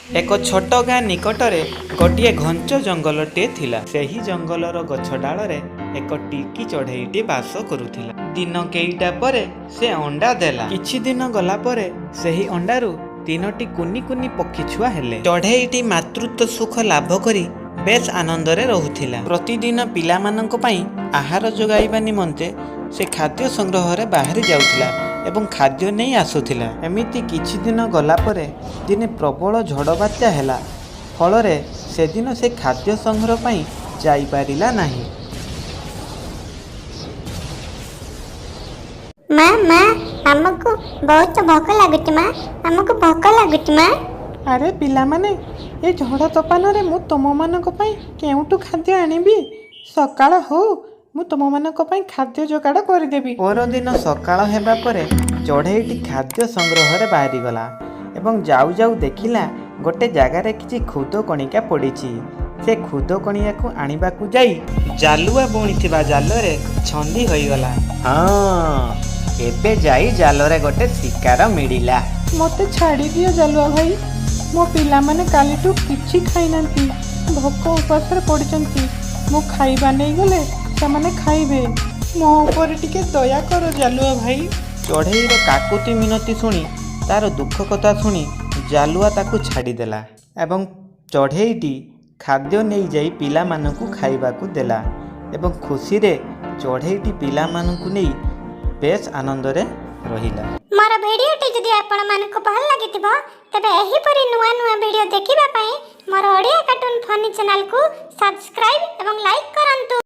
ଏକ ଛୋଟ ଗାଁ ନିକଟରେ ଗୋଟିଏ ଘଞ୍ଚ ଜଙ୍ଗଲଟିଏ ଥିଲା। ସେହି ଜଙ୍ଗଲର ଗଛ ଡାଳରେ ଏକ ଟିକି ଚଢ଼େଇଟି ବାସ କରୁଥିଲା। ଦିନ କେଇଟା ପରେ ସେ ଅଣ୍ଡା ଦେଲା। କିଛି ଦିନ ଗଲା ପରେ ସେହି ଅଣ୍ଡାରୁ ତିନୋଟି କୁନି କୁନି ପକ୍ଷୀ ଛୁଆ ହେଲେ। ଚଢ଼େଇଟି ମାତୃତ୍ୱ ସୁଖ ଲାଭ କରି ବେଶ୍ ଆନନ୍ଦରେ ରହୁଥିଲା। ପ୍ରତିଦିନ ପିଲାମାନଙ୍କ ପାଇଁ ଆହାର ଯୋଗାଇବା ନିମନ୍ତେ ସେ ଖାଦ୍ୟ ସଂଗ୍ରହରେ ବାହାରି ଯାଉଥିଲା ଏବଂ ଖାଦ୍ୟ ନେଇ ଆସୁଥିଲା। ଏମିତି କିଛି ଦିନ ଗଲା ପରେ ଦିନେ ପ୍ରବଳ ଝଡ଼ ବାତ୍ୟା ହେଲା। ଫଳରେ ସେଦିନ ସେ ଖାଦ୍ୟ ସଂଗ୍ରହ ପାଇଁ ଯାଇପାରିଲା ନାହିଁ। ମା, ମା, ଆମକୁ ବହୁତ ଭୋକ ଲାଗୁଛି। ମା, ଆମକୁ ଭୋକ ଲାଗୁଛି ମା। ଆରେ ପିଲାମାନେ, ଏ ଝଡ଼ ତୋଫାନରେ ମୁଁ ତୁମମାନଙ୍କ ପାଇଁ କେଉଁଠୁ ଖାଦ୍ୟ ଆଣିବି? ସକାଳ ହଉ, ମୁଁ ତୁମମାନଙ୍କ ପାଇଁ ଖାଦ୍ୟ ଯୋଗାଡ଼ କରିଦେବି। ପରଦିନ ସକାଳ ହେବା ପରେ ଚଢ଼େଇଟି ଖାଦ୍ୟ ସଂଗ୍ରହରେ ବାହାରିଗଲା ଏବଂ ଯାଉ ଯାଉ ଦେଖିଲା ଗୋଟେ ଜାଗାରେ କିଛି ଖୁଦ କଣିକା ପଡ଼ିଛି। ସେ ଖୁଦ କଣିକାକୁ ଆଣିବାକୁ ଯାଇ ଜାଲୁଆ ବୁଣିଥିବା ଜାଲରେ ଛନ୍ଦି ହୋଇଗଲା। ହଁ, ଏବେ ଯାଇ ଜାଲରେ ଗୋଟେ ଶିକାର ମିଳିଲା। ମୋତେ ଛାଡ଼ିଦିଅ ଜାଲୁଆ ଭାଇ। ମୋ ପିଲାମାନେ କାଲିଠୁ କିଛି ଖାଇନାହାନ୍ତି, ଭୋକ ଉପାସରେ ପଡ଼ିଛନ୍ତି। ମୁଁ ଖାଇବା ନେଇଗଲେ ସେମାନେ ଖାଇବେ। ମୋ ଉପରେ ଟିକେ ଦୟା କର ଜାଲୁଆ ଭାଇ। ଚଢ଼େଇର କାକୁତି ମିନତି ଶୁଣି, ତାର ଦୁଃଖ କଥା ଶୁଣି ଜାଲୁଆ ତାକୁ ଛାଡ଼ିଦେଲା ଏବଂ ଚଢ଼େଇଟି ଖାଦ୍ୟ ନେଇଯାଇ ପିଲାମାନଙ୍କୁ ଖାଇବାକୁ ଦେଲା ଏବଂ ଖୁସିରେ ଚଢ଼େଇଟି ପିଲାମାନଙ୍କୁ ନେଇ ବେଶ ଆନନ୍ଦରେ ରହିଲା। ମୋର ଭିଡ଼ିଓଟି ଯଦି ଆପଣମାନଙ୍କୁ ଭଲ ଲାଗିଥିବ, ତେବେ ଏହିପରି ନୂଆ ନୂଆ ଭିଡ଼ିଓ ଦେଖିବା ପାଇଁ ମୋର ଓଡ଼ିଆ କାର୍ଟୁନ୍ ଫନି ଚ୍ୟାନେଲକୁ ସବସ୍କ୍ରାଇବ୍ ଏବଂ ଲାଇକ୍ କରନ୍ତୁ।